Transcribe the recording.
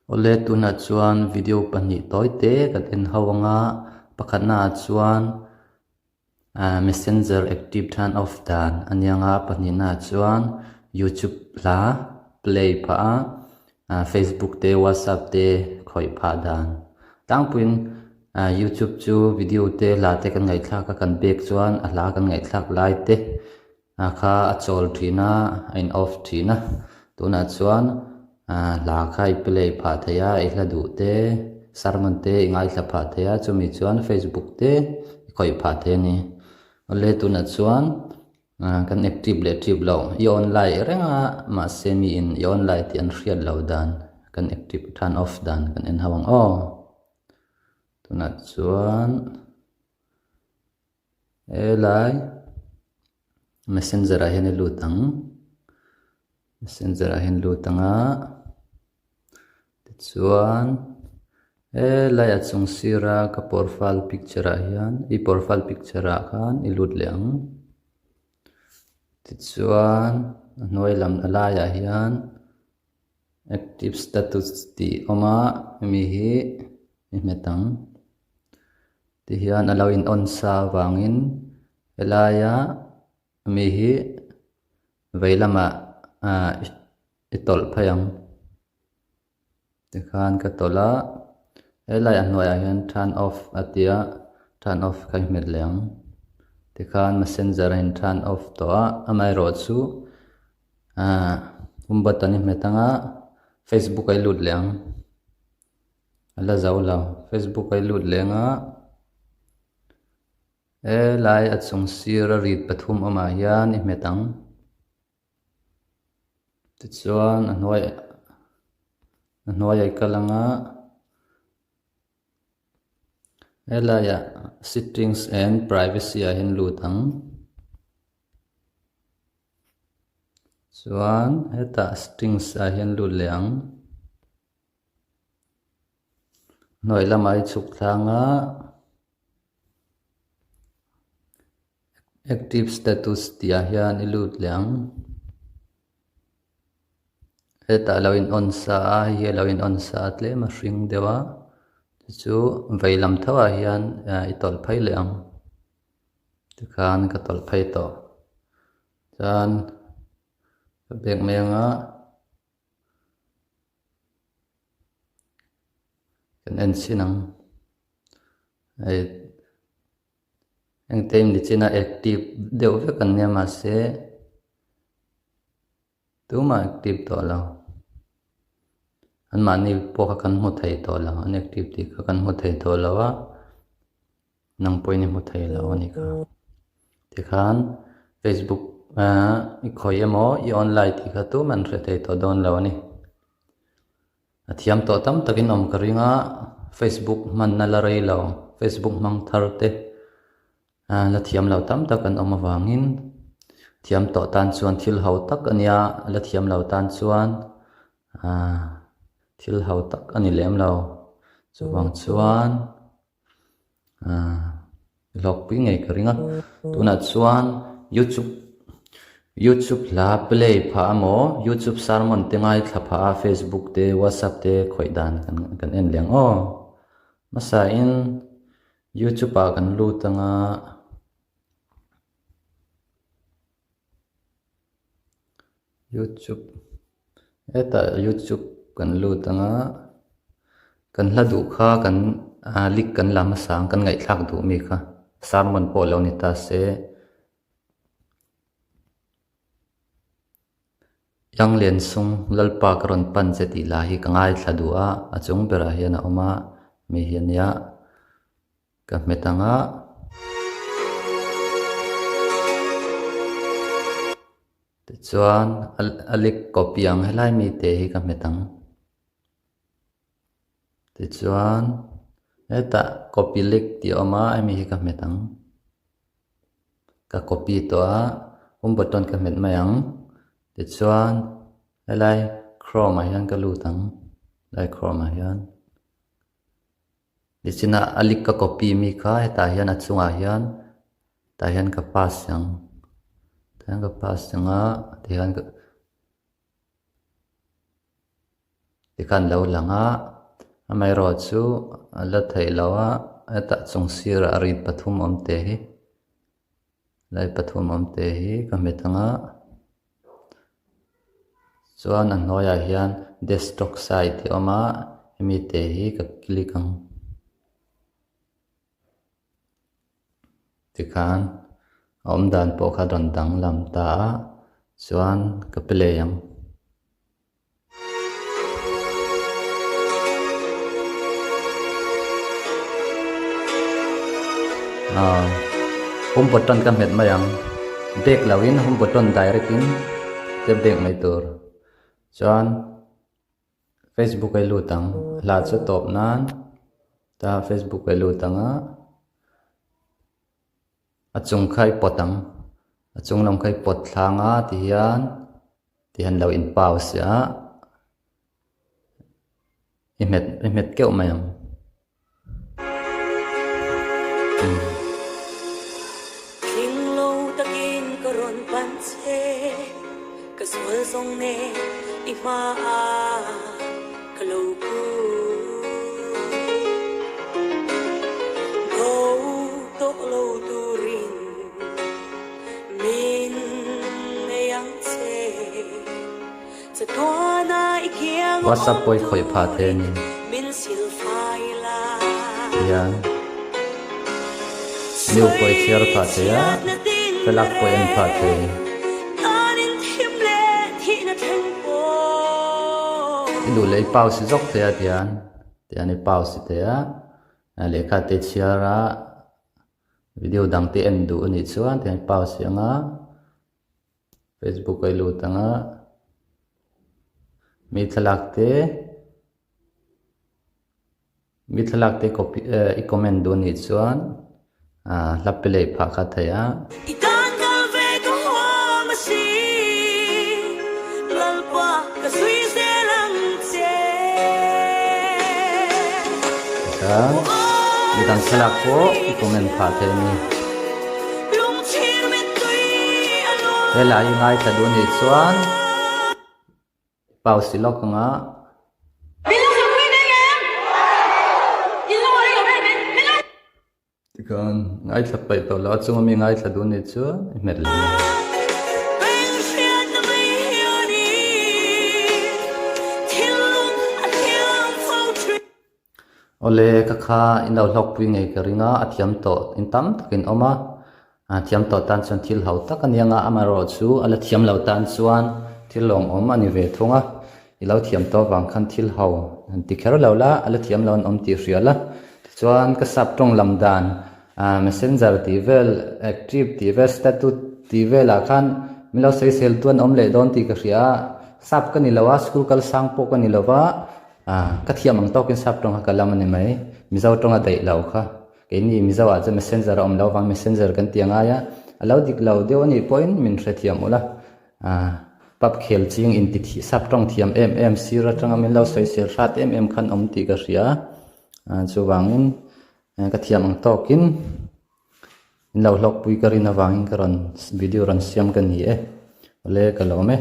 Awle tunah chuan video pahnih tawi te kan en ho anga pakhatna ah chuan ah messenger active turn off dan a nia nga pahnihna ah chuan youtube hla play phah a ah facebook te whatsapp te khawih phah dan tlangpuiin ah youtube chu video te hla te kan ngaihthlak a kan bag chuan a hla kan ngaihthlak lai te. A kha a chawl thin a, a in off thin a, tunah chuan ah hla kha i play phah thei a, i hla duh te, sermon te i ngaithla phah thei a, chumi chuan facebook te i khawih phah thei a ni. Awle tunah chuan ah kan active leh tip loh, i online reng a mahse miin i online tih an hriat loh dan kan active turn off dan kan en ho ang aw. Tunah chuan. Helai messenger ah hian i lut ang messenger ah hian lut ang a tichuan helai a chung sira ka profile picture ah hian i profile picture ah khan i lut leh ang tichuan a hnuai lam a laiah hian active status tih a awm a hemi hi i hmet ang. Tihian a lo in on sa avangin helaia mi hi vei lamah ah i tawlh phei ang tikhan ka tawlh a helai a hnuaiah hian turn off a ti a turn off kha i hmet leh ang tikhan messenger a in turn off tawh a amaherawhchu ah home button i hmet anga facebook a i lut leh ang. A la zo lo. Facebook a i lut leng a, helai a chung sir a rit pathum awmah hian i hmet ang. Tichuan a hnuai a hnuaiah i kal ang a, helaiah settings and privacy ah hian lut ang. Chuan hetah settings ah hian lut leh ang. Hnuai lamah i chhuk tlang a active status tih ah hian i lut leh ang hetah a lo in on sa a hei hi a lo in on sa a tlem a hring deuh a chu chu vei lam tho ah hian i tawlh phei leh ang tikhan ka tawlh phei tawh chuan ka bag mai anga. Kan en chin ang hei engte in nichina active deuh vek an nia mahse tumah active tawh lo anmahni pawh kha kan hmu thei tawh lo an active tih kha kan hmu thei tawh lo a. Nang pawhin i hmu thei lo a ni kha. Tikhan Facebook ah i khawih emaw i online tih kha tum an hre thei tawh dawn lo a ni. A thiam tawh tam takin awm ka ring a, Facebook hmanna la rei lo, Facebook hmang thar te la thiam lo tam tak an awm avangin thiam tawh tan chuan thil ho tak a nia, la thiam lo tan chuan thil ho tak a ni lem lo. Chuvang chuan. Hlawkpui ngei ka ring a tunah chuan youtube youtube hla play phah emaw youtube sermon te ngaithla phah a facebook te whatsapp te khawih dan kan kan en leh ang aw hmasa in youtube ah kan lut anga youtube hetah youtube kan lut anga kan hla duh kha kan ah link kan la hmasa ang kan ngaihthlak duh mi kha sermon pawh lo ni ta se Ianglian sung Lalpa ka rawn pan che tih lah hi ka ngaithla duh a a chung berah hian a awm a mi hi ania. Ka hmet ang a. Tichuan a link copy ang helai mite hi ka hmet ang. Tichuan hetah copy link tih a awm a hemi hi ka hmet ang. Ka copy tawh a home button ka hmet mai ang. Tichuan helai chrome ah hian ka lut ang helai chrome ah hian. Nichina a link ka copy mi kha hetah hian a chungah hian tah hian ka paste ang tah hian ka paste ang a tihian ka. Tikhan lo lang a, amaherawhchu a la theih loh a, hetah chung sirah ri pathum awm te hi lai pathum awm te hi ka hmet ang a, chuan a hnuaiah hian desktop site a awm a, hemi te hi ka click ang. Tikhan a awm dan pawh kha rawn danglam ta a, chuan ka play ang. Aaa home button ka hmet mai ang back lo in home button direct in step back mai tur chuan facebook a lut ang hla chu tawp nan ta facebook a lut ang a a chung kha i pawt ang a chung lam kha i pawt thlang a tihian. Tihian lo in pause a, i hmet i hmet keuh mai ang. Thinglo takin ka rawn pan che, ka sual zawng nen i hma a ka lo pu. Bo tawh lo turin. Min nei ang che chatuana i kiang WhatsApp awm pawh i khawih phah thei a ni. turin min silfai la. Tihian new pawh i chhiar phah thei a, thlalak pawh i en phah thei. I duh leh i pause zawk thei a tihian, tihian i pause thei a, lehkha te i chhiar a. Video dang te en duh a nih chuan tihian pause hi anga Facebook a i lut anga mi thlalak te mi thlalak te copy eh i comment duh a nih chuan ah hla pe leh phah kha theih a. I tan kal ve ka huam a si Lalpa ka zui zel ang che. Tikhan midang thlalak pawh i comment phah thei a ni. Helai i ngaithla duh anih chuan pause lawk anga. Tikhan ngaithla paih tawh lo a chunga mi ngaithla duh anih chuan i hmet leh mai. Awle ka kha in lo hlawkpui ngei ka ring a, a thiam tawh in tam takin awm a, a thiam tawh tan chuan thil ho tak a nia nga amaherawhchu a la thiam lo tan chuan thil lawmawm a ni ve thung a. I lo thiam tawh vang khan thil ho han ti kher lo la, a la thiam lo an awm tih hria la. Tichuan ka sap tawng lam dan messenger tih vel, active tih vel, status tih velah khan min lo sawisel tu an awm leh dawn tih ka hria a. Sap ka ni lo a, school kal sang pawh ka ni lo va, ka thiam ang tawkin sap tawng kha ka lam a ni mai. Mizo tawng a daih lo kha. Keini Mizo ah chuan messenger a awm lo vang messenger kan ti angai a, a lo dik lo deuh a nih pawhin min hrethiam ula. Pub khel ching inti thih sap tawng thiam em em sir atanga min lo sawisel hrat em em khan awm tih ka hria a, chuvangin ka thiam ang tawkin min lo hlawkpui ka rin avangin ka rawn video rawn siam ka ni e, awle ka lawm e.